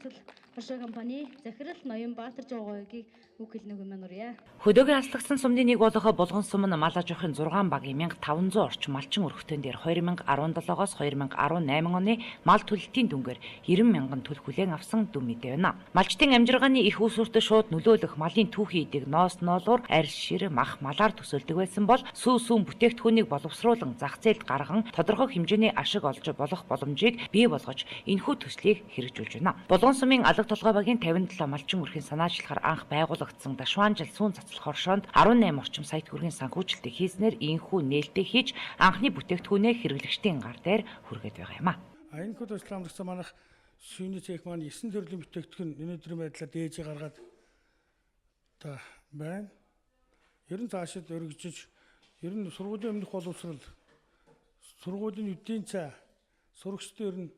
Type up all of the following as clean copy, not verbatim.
цацал хоршоо компани захирал Ноён Баатар Жогоёгийг үг хэлнэ хэмээн урья. Хөдөөгийн хаслагдсан сумны нэг болох Булган сум нь мал аж ахуйн 6 багийн 1500 орчим малчин өрхтөн дээр 2017-оос 2018 оны мал төлөлтийн дүнгээр 90 мянган төл хүлээн авсан дүн мэдээ байна. Малчдын амжиргааны их үүсвэрт шууд нөлөөлөх малын түүхий эдийг ноос ноолуур, арь шир, мах малаар төсөөлдөг байсан бол сүү сүүн бүтээгдэхүүнийг боловсруулан зах зээлд гарган тодорхой хэмжээний ашиг олж болох боломжийг бий болгож энэхүү төслийг хэрэгжүүлж байна. Булган сумын алга толгой багийн 57 малчин өрхийн санаачлахаар анх байгуулагдсан Дашваанжил сүүн цацал хоршоонд 18 орчим сая төгрөгийн санхүүжилтийг хийснээр энэхүү нээлтээ хийж анхны бүтээгдэхүүнээ хэрэглэгчдийн гар дээр хүргээд байгаа юм а. Энэхүү төсөл хамрагдсан манайх сүүний цех маань 9 төрлийн бүтээгдэхүүн өнөөдрийн байдлаар дээжээ гаргаад та байна. Ер нь цаашид өргөжиж ер нь сургуулийн өмнөх боловсрол, сургуулийн үдийн цай, сурагчдын ер нь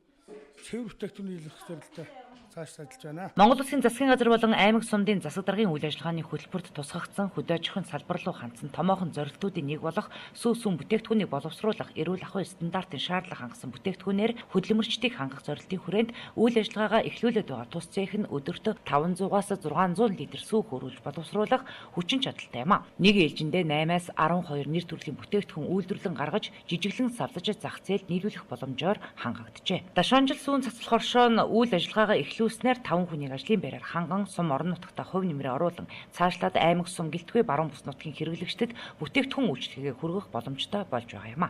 цэвэр бүтээгдэхүүн нийлүүлэх зорилттой цааш ажиллаж байна. Монгол Улсын засгийн газар болон аймаг сумдын засаг даргын үйл ажиллагааны хөтөлбөрт тусгагдсан хөдөө аж ахуйн салбар руу хандсан томоохон зорилтуудын нэг болох сүү сүүн бүтээгдэхүүнийг боловсруулах эрүүл ахуйн стандартын шаардлага хангасан бүтээгдэхүүнээр хөдөлмөрчдийг хангах зорилтын хүрээнд үйл ажиллагаагаа эхлүүлээд байгаа тус цех нь өдөрт 500-аас 600 литр сүү хөөрүүлж боловсруулах хүчин чадалтай юм а. Нэг ээлжиндээ 8-аас 12 нэр төрлийн бүтээгдэхүүн үйлдвэрлэн гаргаж жижиглэн савлаж зах зээлд нийлүүлэх боломжоор хангагджээ. Дашаанжил сүүн цацал хоршоо нь үйл ажиллагаагаа эхлүүлснээр 5 хүнийг ажлын байраар ханган сум орон нутагта хувь нэмрээ оруулан цаашлаад аймаг сум гэлтгүй баруун бүс нутгийн хэрэглэгчдэд бүтээгдэхүүн үйлчилгээгээ хүргэх боломжтой болж байгаа юм а.